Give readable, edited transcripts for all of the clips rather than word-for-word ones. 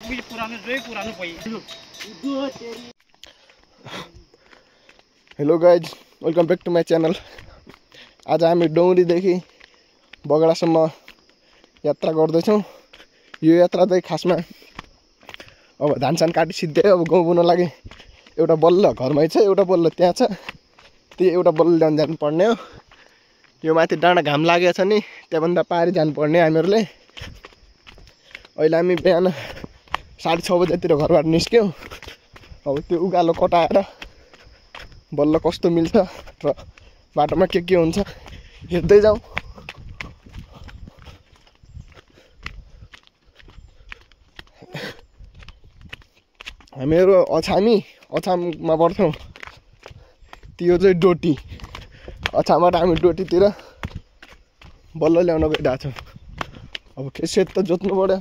Hello guys, welcome back to my channel. आज हामी डौरीदेखि बगडासम्म यात्रा गर्दैछौँ। यो यात्रा चाहिँ खासमा अब धानसान काटी सिद्धै अब गाउँ बुन लागि एउटा बल्ल घरमै छ, एउटा बल्ल त्यहाँ छ। त्यो एउटा बल्ल ल्याउन जानुपर्ने हो। यो माथि डाँडा घाम लागेको छ नि, त्यहाँभन्दा पारि जानुपर्ने हामीहरूले। अहिले हामी बिहान 6:30 बजेतिर घरबाट निस्क्यौँ। अब त्यो उकालो कटाएर बल्ल कस्तो मिल्छ र बाटोमा के हुन्छ हेर्दै जाउँ। हामीहरू अछाममा बढ्छौँ। त्यो चाहिँ डोटी। अछामबाट हामी डोटीतिर बल्ल ल्याउन गइरहेको छौँ। अब खेत त जोत्नु पर्यो।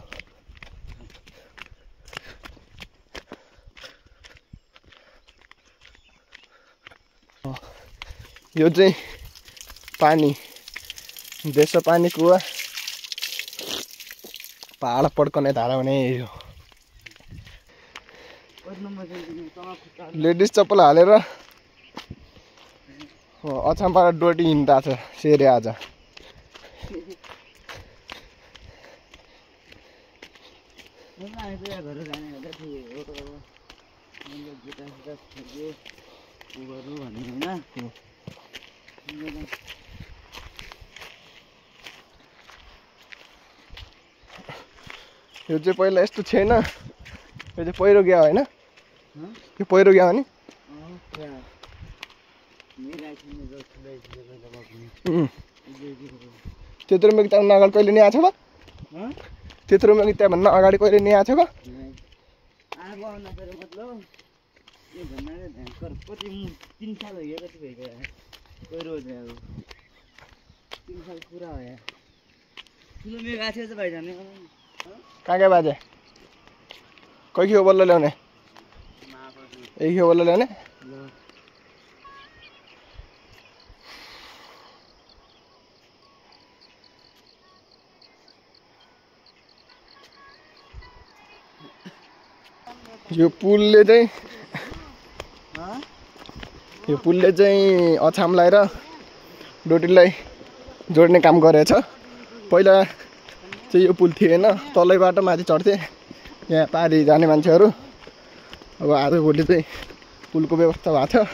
यो चाहिँ पानी देश पानी कुवा, पहाड पड्कने धारा भने यही हो। लेडिज चप्पल हालेर अछामबाट डोटी हिँड्दा छ सेरे आज। यो चाहिँ पहिला यस्तो छैन। यो चाहिँ पहिरो गयो होइन? यो पहिरो गयो भने त्यत्रो मेगी त्यहाँ अगाडि कहिले नि आएको छ? त्यत्रो मेगी त्यहाँभन्दा अगाडि कहिले नि आएको छ? कहाँ क्या बाजे? कोही खियो बल्ल ल्याउने? यही खियो बल्ल ल्याउने? यो पुलले चाहिँ अछामलाई र डोटीलाई जोड्ने काम गरेछ। पहिला चाहिँ यो पुल थिएन, तलैबाट माथि चढ्थे यहाँ पारि जाने मान्छेहरू। अब आजभोलि चाहिँ पुलको व्यवस्था भएको छ।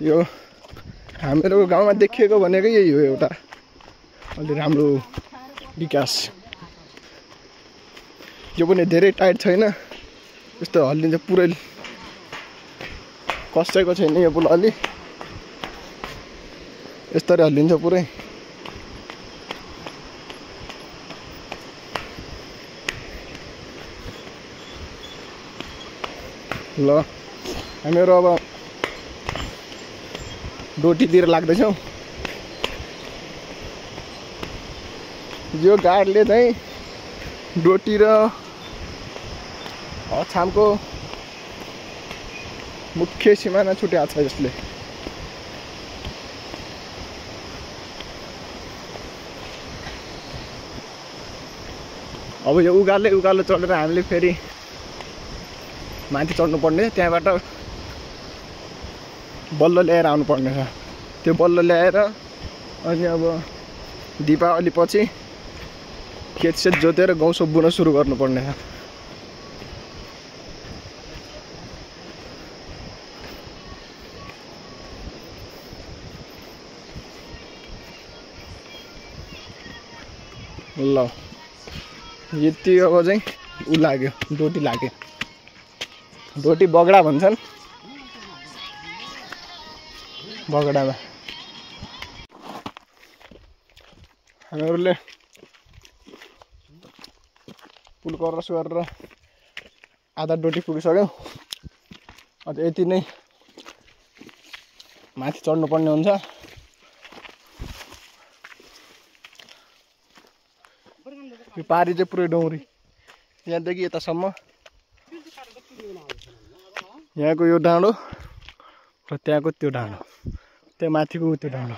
यो हाम्रो गाउँमा देखिएको भनेको यही हो, एउटा अलि राम्रो विकास। यो पनि धेरै टाइट छैन, यस्तो हल्लिन्छ पुरै कसैको छैन यो पुल। अलि यस्तरी हल्लिन्छ पुरै। ल हामीहरू अब डोटीतिर लाग्दैछौँ। यो गाडले चाहिँ डोटी र अछामको मुख्य सिमाना छुट्याएको छ यसले। अब यो उकालो चढेर हामीले फेरि माथि चढ्नु पर्ने, त्यहाँबाट बल्ल ल्याएर आउनु पर्ने छ। त्यो बल्ल ल्याएर अनि अब दीपावली पछि खेतसेत जोतेर गाउँ सब बुन सुरु गर्नुपर्ने छ। ल यति अब चाहिँ ऊ लाग्यो, डोटी लाग्यो। डोटी बगडा भन्छन्। बगडामा हामीहरूले पुल क्रस गरेर आधा डोटी पुगिसक्यौँ। अझ यति नै माथि चढ्नुपर्ने हुन्छ। यो पारी चाहिँ पुरै डौरी, यहाँदेखि यतासम्म। यहाँको यो डाँडो र त्यहाँको त्यो डाँडो, त्यहाँ माथिको त्यो डाँडो।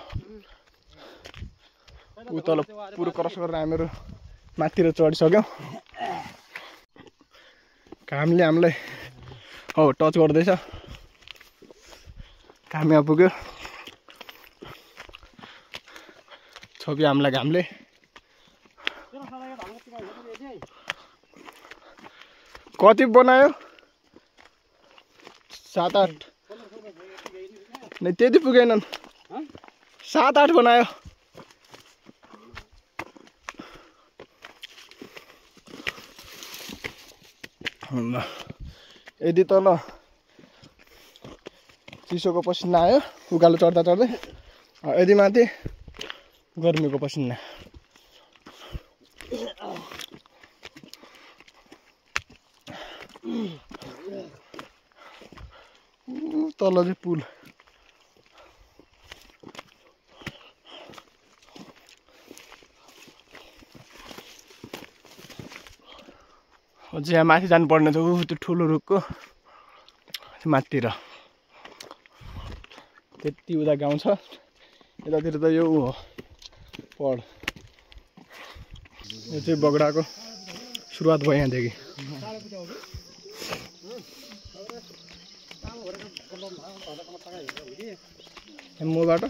ऊ तल पुरो क्रस गरेर हामीहरू माथितिर चढिसक्यौँ घामले हामीलाई हो टच गर्दैछ घाम यहाँ पुग्यो छोप्यो हामीलाई घामले कति बनायो 7-8 नै त्यति पुगेनन् 7-8 बनायो यदि तल चिसोको पसिना आयो उकालो चढ्दा चढ्दै यदि माथि गर्मीको पसिना तल चाहिँ पुल अझै यहाँ माथि जानुपर्ने छ त्यो ठुलो रुखको माथितिर त्यति उता गाउँ छ यतातिर त यो हो पढ यो चाहिँ बगडाको सुरुवात भयो यहाँदेखि मबाट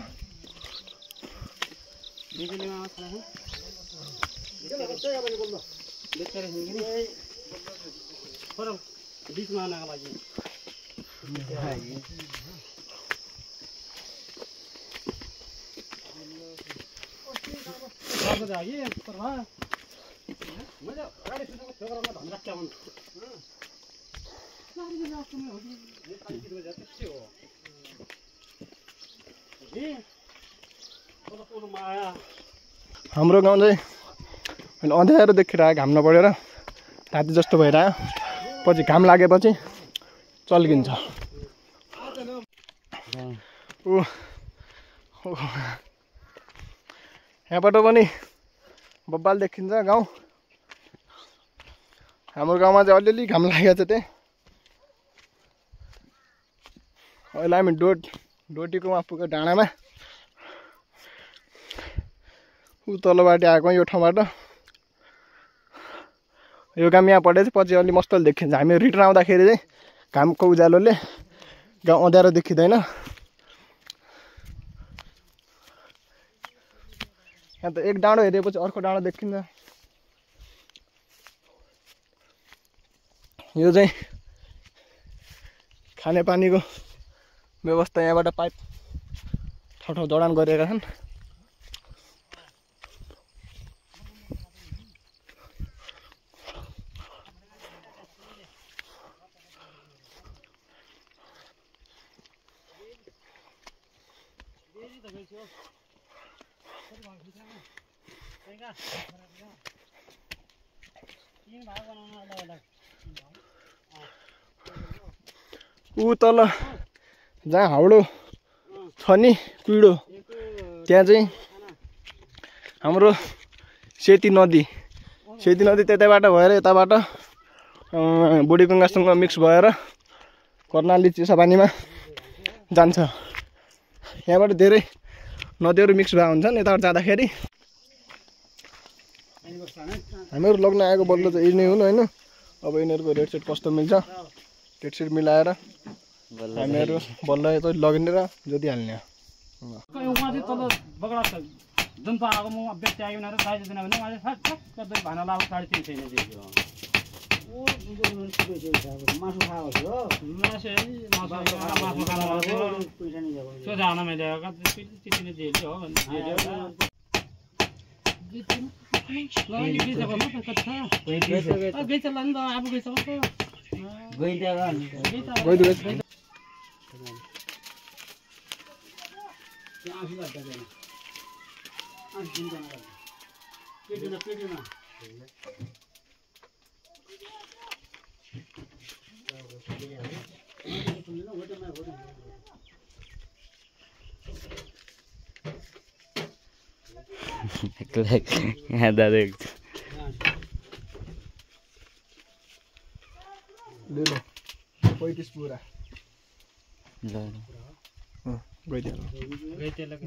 हाम्रो गाउँ चाहिँ अँध्यारो देखेर आयो घाम नपरेर राति जस्तो भइरह्यो पछि घाम लागेपछि चल्किन्छ यहाँबाट पनि बब्बाल देखिन्छ गाउँ हाम्रो गाउँमा चाहिँ अलिअलि घाम लागेको छ त्यही अहिले हामी डोटीकोमा पुग्यो डाँडामा ऊ तलबाट आएको यो ठाउँबाट यो घाम यहाँ पढेपछि पछि अलि मस्तले देखिन्छ हामी रिटर्न आउँदाखेरि चाहिँ घामको उज्यालोले गाउँ अँध्यारो देखिँदैन यहाँ त एक डाँडो हेरेपछि अर्को डाँडो देखिन्छ यो चाहिँ खानेपानीको व्यवस्था यहाँबाट पाइप ठाउँ ठाउँ जडान गरेका छन् ऊ तल जहाँ हाउडो छ नि पिडो त्यहाँ चाहिँ हाम्रो सेती नदी त्यतैबाट भएर यताबाट बुढीगङ्गासँग मिक्स भएर कर्णाली चिसापानीमा जान्छ यहाँबाट धेरै नदीहरू मिक्स भए हुन्छन् यताबाट जाँदाखेरि हामीहरू लग्न आएको बल्ल चाहिँ यही नै हुन् होइन अब यिनीहरूको रेट सेट कस्तो मिल्छ रेट सेट मिलाएर हामीहरू बल्ल चाहिँ लगिने र जोतिहाल्ने दादा ले लो 35 पूरा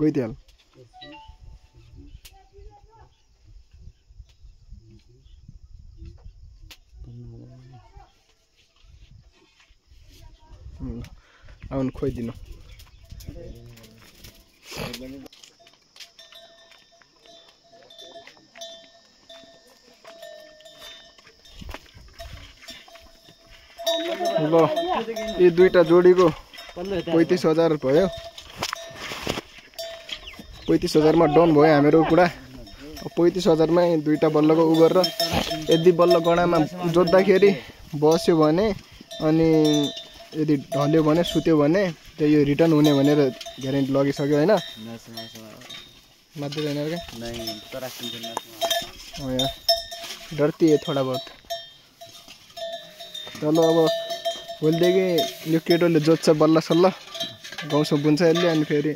गइदिहाल आउनु खोइदिनु ल यी दुईटा जोडीको 35,000 भयो 35,000 मा डाउन भयो हाम्रो कुरा 35,000 मै दुईटा बल्लको उ गरेर यदि बल्ल गडामा जोत्दाखेरि बस्यो भने अनि यदि ढल्यो भने सुत्यो भने त्यो यो रिटर्न हुने भनेर ग्यारेन्टी लगिसक्यो हैन मात्रै हैन के नहीं तोरा सुन्दैन डरती है थोड़ा बहुत चलो अब भोलिदेखि यो केटोले जोत्छ बल्ल सल्ल गाउँसो बुन्छ यसले अनि फेरि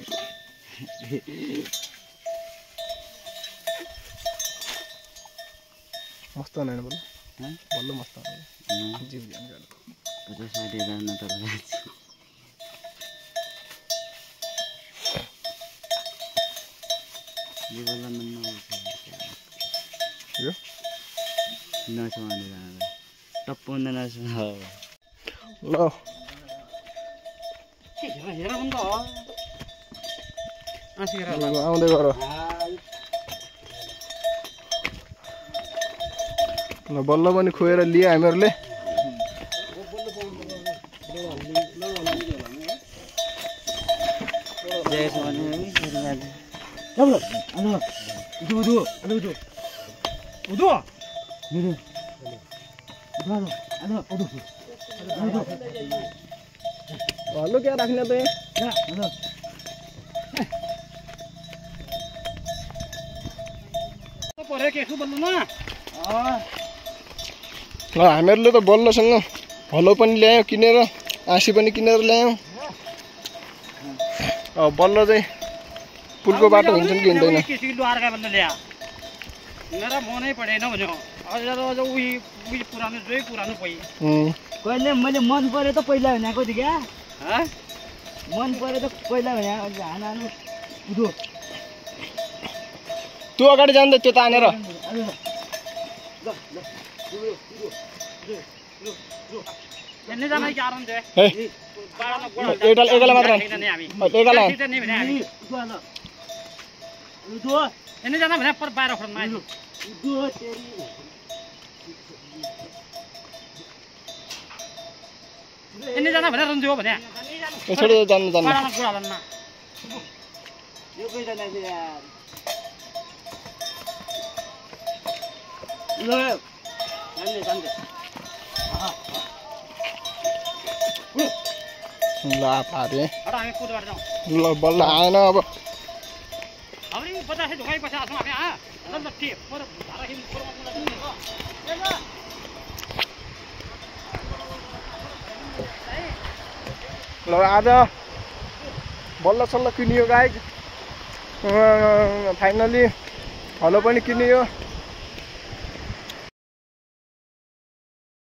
मस्त हैन बल्ल बल्ल मस्त जीव ज्ञान गर्नु 50,000 न त ये बल्ल नम्बर यो नसमाने जाँदा टप्पन नसमा ल हेर भन्छ आसिरा आउँदै गर ल बल्ल पनि खोएर लिए हामीहरुले हेलो क्या राख्ने त ल हामीहरुले त बल्लसँग हलो पनि ल्यायौ किनेर आसी पनि किनेर ल्यायौ बल्ल चाहिँ पुलको बाटो हुन्छ कि हिँड्दैन मेरा मनै परेन भन्यो अझ उही पुरानो जोइ पुरानो पइ कहिले मैले मन परे त पहिला भनेको थिए क्या मन परे त पहिला भने हानानु उदो तँ अगाडि जान्दै त्यो तानेर एकाला मात्र एकाला एने जाना भने पर बाहिर खड्न आइलो एने जाना भने रन्जो भने यसरी जान्न जान्न बाडामा कुरा भन्न यो कोही जाने यार ल जान्ने ल पारे अरे हामी कुदबाट जाऊ ल बल्ल आएन अब हामी 50 ढोकाइ पछि आछौँ हामी ल ल के पर धारा हिम फरमा ल आज बल्ल सल्ल किनियो गाइज फाइनली हलो पनि किनियो